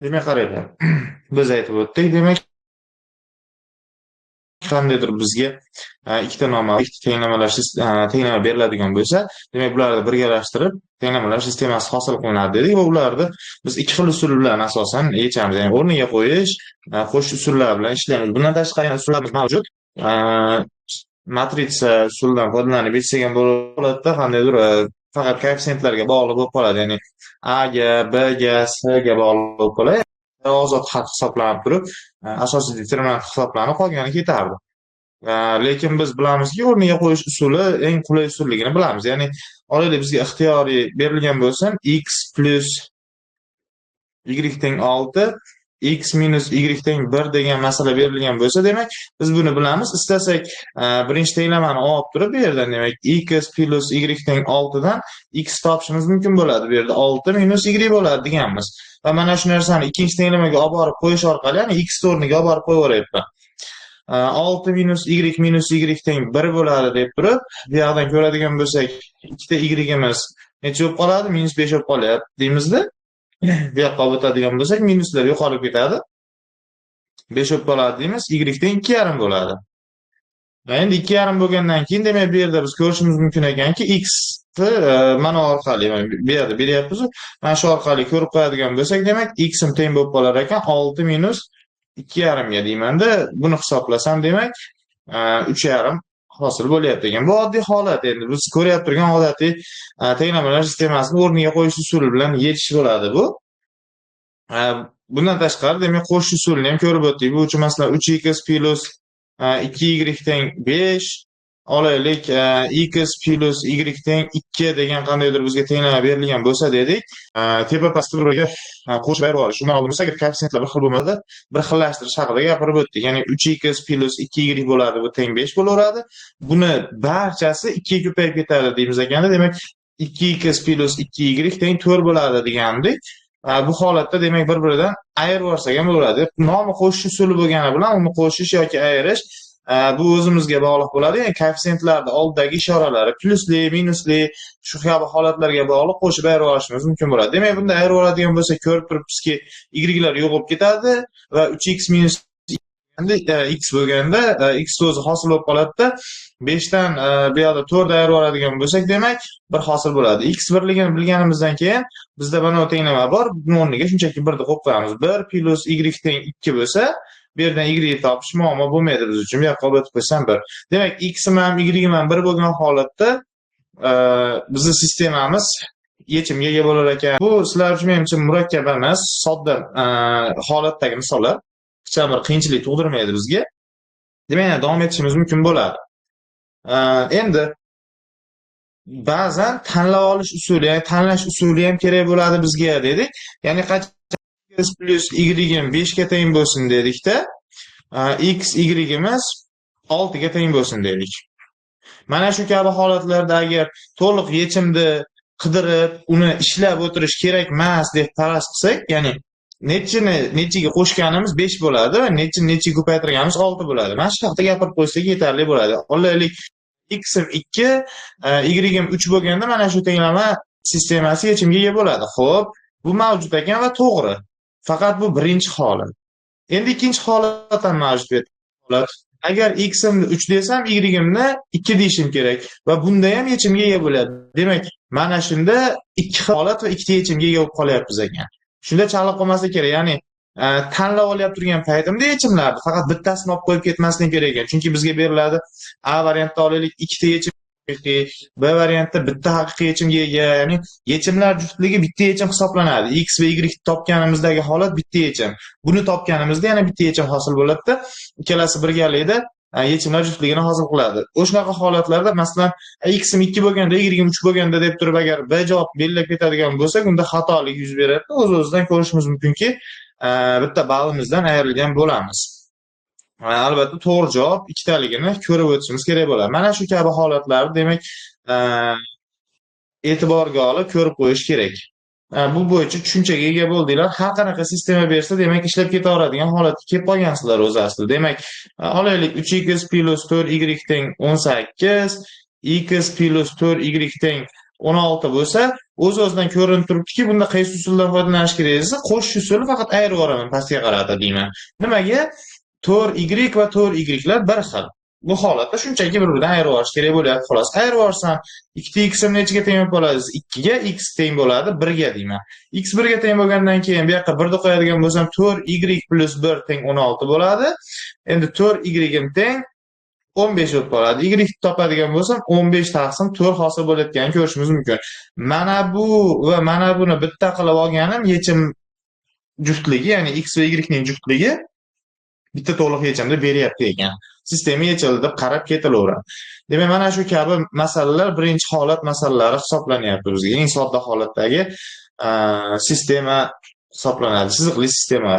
Demak, qaranglar. Biz aytib o'tdik, demak, qandaydir bizga ikkita noma'lum, ikkita tenglamalar tenglama beriladigan bo'lsa, demak, bularni birgalashtirib tenglamalar sistemasi hosil qilinadi dedik va ularni biz ikki xil usul bilan asosan yechamiz. Ya'ni o'rniga qo'yish, qo'shish usullari bilan ishlaymiz. Bundan tashqari yana usullarimiz mavjud. Matritsa usulidan foydalanib yechsak ham bo'ladi, qandaydir faqat koeffitsiyentlarga bog'liq bo'lib qoladi. Ya'ni A ga, B ga, C ga bog'liq bo'lib qoladi. Ozod xat hisoblanib turib, asosiy determinant hisoblanib, qolgani ketardi. Lekin biz bilamizki, o'rniga qo'yish usuli eng qulay usulligini bilamiz. Ya'ni olaylik, bizga ixtiyoriy berilgan bo'lsin: x plyus y teng 6, x minus y teng 1 degan masala berilgan bo'lsa, demak, biz buni bilamiz. Istasak, birinchi tenglamani olib turib, bu yerdan, demak, x plyus y teng 6 dan x topishimiz mumkin bo'ladi. Bu yerda 6 minus y bo'ladi deganmiz. Va mana shu narsani ikkinchi tenglamaga olib borib qo'yish orqali, ya'ni x o'rniga olib borib qo'yaveryapman. 6 minus y minus y teng 1 bo'ladi deb turib, bu yoqdan ko'radigan bo'lsak, ikkita y'imiz necha bo'lib qoladi? Minus 5 bo'lib qolyapti deymizda. Bu yoqqa olib o'tadigan bo'lsak, minuslar yo'qolib ketadi. 5 bo'lib qoladi deymiz, y teng 2,5 bo'ladi. Va endi 2,5 bo'lgandan keyin, demak, bu yerda biz ko'rishimiz mumkin ekanki, x ni mana orqali bu yerda beryapmiz. Mana shu orqali ko'rib qo'yadigan bo'lsak, demak, x ham teng bo'lib qolar ekan 6 minus 2,5 ga deymanda, buni hisoblasam, demak, 3,5 hosil bo'lyapti ekan. Bu oddiy holat endi. Biz ko'ryapti turgan odatiy tenglamalar sistemasini o'rniga qo'yish usuli bilan yechish bo'ladi bu. Bundan tashqari, demak, qo'shish usulini ham ko'rib o'tdik. Bu uchun, masalan, 3x plyus 2y teng 5, olaylik, x plyus y teng 2 degan qandaydir bizga tenglama berilgan bo'lsa dedik. Tepa pastni bir-biriga qo'shib ayirib olish. Undan oldin bo'lsa, agar koeffitsiyentlar bir xil bo'lmasa, bir xillashtirish haqida gapirib o'tdik. Ya'ni 3x plyus 2y bo'ladi, bu teng 5 bo'laveradi. Buni barchasi 2 ga ko'payib ketadi deymiz ekanda, demak, 2x plyus 2y teng 4 bo'ladi degandik. Bu holatda, demak, bir-biridan ayirib yuborsak ham bo'ladi. Nomi qo'shish usuli bo'lgani bilan uni qo'shish yoki ayirish bu o'zimizga bog'liq bo'ladi. Ya'ni koeffitsiyentlarni oldidagi ishoralari plyusli, minusli, shu kabi holatlarga bog'liq qo'shib ayirib olishimiz mumkin bo'ladi. Demak, bunda ayirib oladigan bo'lsak, ko'rib turibmizki, y'lar yo'qolib ketadi va 3x minus x bo'lganda x o'zi hosil bo'lib qoladida, 5 dan bu yoqda 4 ayirib oladigan bo'lsak, demak, 1 hosil bo'ladi. X birligini bilganimizdan keyin bizda mana bu tenglama bor. Buni o'rniga shunchaki 1 ni qo'yib qo'yamiz. 1 plyus y teng 2 bo'lsa, bu yerdan y topish muammo bo'lmaydi biz uchun. Bu yoqqa olib o'tib qo'ysam 1. Demak, x ham y ham 1 bo'lgan holatda bizni sistemamiz yechimga ega bo'lar ekan. Bu sizlar uchun, menimcha, murakkab emas, sodda holatdagi misollar. Hech bir qiyinchilik tug'dirmaydi bizga. Demak, yana davom etishimiz mumkin bo'ladi. Endi ba'zan tanlab olish usuli, ya'ni tanlash usuli ham kerak bo'ladi bizga dedik. Ya'ni qachon x plyus y 5 ga teng bo'lsin dedikda, x y'imiz 6 ga teng bo'lsin dedik. Mana shu kabi holatlarda agar to'liq yechimni qidirib, uni ishlab o'tirish kerak emas deb faraz qilsak, ya'ni nechini nechiga qo'shganimiz 5 bo'ladi va nechini nechiga ko'paytirganimiz 6 bo'ladi. Mana shu haqida gapirib qo'ysak yetarli bo'ladi. Olaylik, x 2, y 3 bo'lganda mana shu tenglama sistemasi yechimga ega bo'ladi. Xo'p, bu mavjud ekan va to'g'ri. Faqat bu birinchi holat. Endi ikkinchi holat ham mavjud. Holat. Agar x-imni 3 desam, y-imni 2 deyishim kerak va bunda ham yechimga ega bo'ladi. Demak, mana shunda ikki holat va ikkita yechimga ega bo'lib qolyapmiz ekan. Shunda chalg'ib qolmasa kerak. Ya'ni tanlab olyapti turgan paytimda yechimlarni faqat bittasini olib qo'yib ketmaslik kerak ekan. Chunki bizga beriladi A variantda, olaylik, ikkita yechim haqiqiy, B variantda bitta haqiqiy yechimga ega, ya'ni yechimlar juftligi bitta yechim hisoblanadi. X va Y topganimizdagi holat bitta yechim. Buni topganimizda yana bitta yechim hosil bo'ladida, ikkalasi birgalikda yechimlar juftligini hosil qiladi. O'shanaqa holatlarda, masalan, x 2 bo'lganda, y 3 bo'lganda deb turib, agar B javob belgilab ketadigan bo'lsak, unda xatolik yuz beradi. O'z-o'zidan ko'rishimiz mumkinki, bitta ballimizdan ayrilgan bo'lamiz. Albatta, to'g'ri javob ikkitaligini ko'rib o'tishimiz kerak bo'ladi. Mana shu kabi holatlarni, demak, e'tiborga olib ko'rib qo'yish kerak. Bu bo'yicha tushunchaga ega bo'ldinglar. Har qanaqa sistema bersa, demak, ishlab ketaveradigan holatga kelib qolgansizlar o'zi aslida. Demak, olaylik, 3x plyus 4y teng 18, x plyus 4y teng 16 bo'lsa, O'z-o'zidan ko'rinib turibdiki, bunda qaysi usuldan foydalanish kerak desa, qo'shish usuli, faqat ayirib yuboraman pastga qarata deyman. Nimaga? 4y va 4ylar bir xil. Bu holatda shunchaki bir-biridan ayirib yuborish kerak bo'lyapti, xolos. Ayirib yuborsam, ikkita x nechiga teng bo'lib qoladi? 2 ga, x teng bo'ladi 1 ga deyman. X 1 ga teng bo'lgandan keyin bu yoqqa 1 ni qo'yadigan bo'lsam, 4y plus 1 teng 16 bo'ladi. Endi 4y teng 15 bo'lib qoladi. Y topadigan bo'lsam, 15 taqsim 4 hosil bo'layotganini ko'rishimiz mumkin. Mana bu va mana buni bitta qilib olganim yechim juftligi, ya'ni x va y ning juftligi bitta to'liq yechimni beryapti ekan. Sistema yechildi deb qarab ketilaveradi. Demak, mana shu kabi masalalar birinchi holat masalalari hisoblanyapti bizga. Eng sodda holatdagi sistema hisoblanadi. Chiziqli sistema.